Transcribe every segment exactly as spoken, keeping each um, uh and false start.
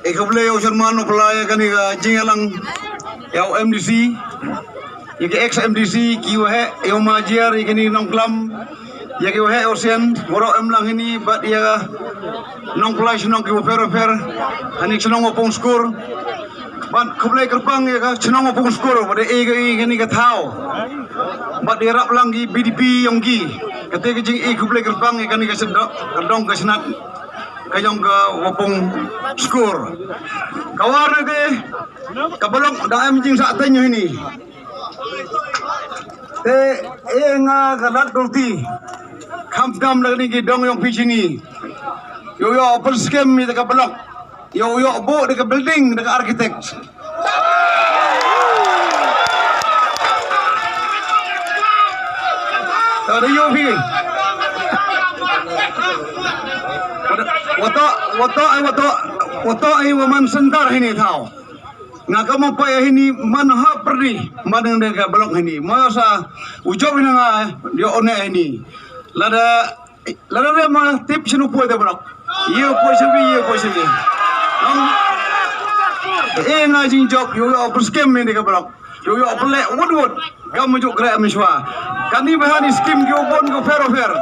E khublei ya u chairman u pla ya kani ka jingyalang ya u M D C, ya ki ex M D C, ki waheh ya u majiar, ya kani nongklam, ya ki waheh u sien, waroh em lang hini, bad ya nongpla chnong ki wafer wafer, hani chnong Wapung Skur. Bad khublei kyrpang ya ka chnong Wapung Skur, bad e ka, e kani ka thaw. Bad ya rap lang ki B D P yong ki. Kate ka jing e khublei kyrpang ya kani ka sdok, ka dong ka snat ka yong ka Wapung Skur. Ka war na te, ka block da em jingsah teng hini. Te e nga ka lat dulti. Kham kham da kani ki dong yong phi chini. Yow yow pynskhem mi da ka block. Yow yow buh da ka building da ka architect. Tau da yow phi. Watoh, watoh, ai watoh, watoh, ai wa man center hini thaw. Nga ka mong pa ya hini man ha pyrdi, man dang dang ka block hini. Ma sa u jop ina nga, yow one hini. Lada, lada re ma tip sinu poi da block. Yow poi sabi, yow poi sabi. Ang, e nga jingjop, yow yow pynskhem mi da ka block. Yow yow pynleh wut wut. Kam mujuk kre am shwa. Kani baha ni skim ki u bon ki wafer wafer.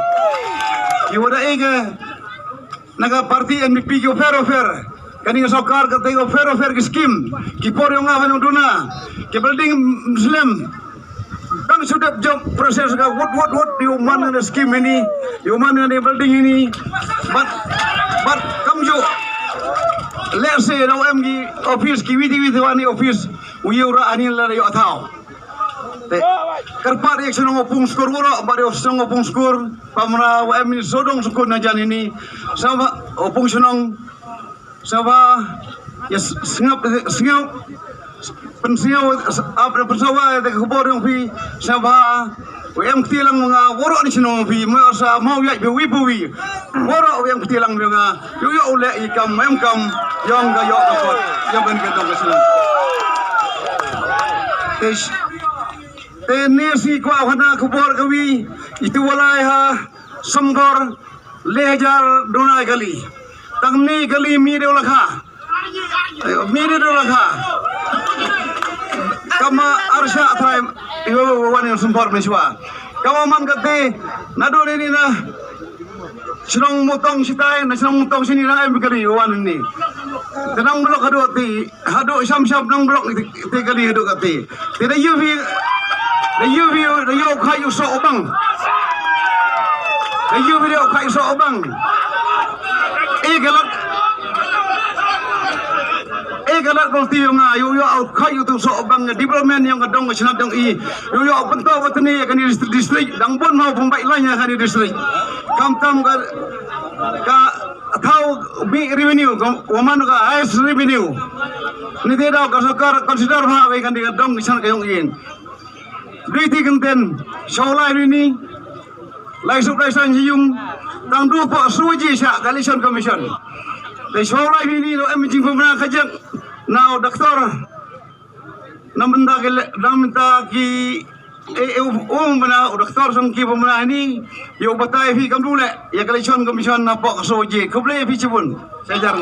Ki wada e ka, na ka party N P P ki wafer wafer. Kani ka sorkar kate ki wafer wafer ki skim. Ki por yong nga ban duna. Ki building Muslim. Kam sudep jop process ka wut wut wut, yow man na skim hini, yow man na building hini. Bad, bad kam ju. Let's say, na em ki office, ki witi witi wani office. U yow ra ani la yow thaw. Te, kyrpad ya chnong Wapung Skur waroh, bad ya chnong Wapung Skur, pamra wa em ni sodong sukun na jan hini. Sama Wapung chnong, sama ya s-, sngap, sngap, pynsngap, ap, pynsawa ya te ka khubor yong phi, sama wa em kti lang wa nga waroh ni chnong phi, ma sa mau ya phi wi phi wi. Waroh wa em kti lang wa nga, yow yow u leh i kam, em kam, yong ka yoh ka pot, yong ka dong ka chnong. Te, te ni si kwah hana khubor ka wi, itu walai ha, Sembor, le hajar duna kali. Tang ni kali mi deu lakha. Mi deu lakha. Kama arsha trai, yo, wan yong Sembor mishwa. Kama man kate, na do ni na. Chnong Mutong sitai, na chnong Mutong sini na em kali wan ni. Tenang block hadu ti, hadu sham sham nang block ti, ti kali hadu kate. Te da yoh phi, da yoh phi, da yoh khai u soh bang. Da yoh phi da yoh khai u soh bang. E ka lat, e ka lat kol ti yong nga, yow yow khai u tu soh bang, development yong ka dong ka chnat dong i. Yow yow pynto wa tani ya kani district, district, dang bun mau pumbai lain ya kani district. Kam tam ka, ka thaw bi revenue, ka, wa man ka highest revenue. Ni te daw ka sorkar consider bha wei kan di ka dong kisan ka yong yin. Dui ti kenten, shawlai rini, lai suk lai san yung, tang du pa suji sha ka election commission. Te shawlai rini lo em jing pemna kajak, now doctor, Nang mynta ki le-, nang mynta ki, e, e, um, um, bana, u doktor sang ki pemna ini, yow batai phi kam du le, ya ka election commission na pok so je, khublei phi chibun, sajar.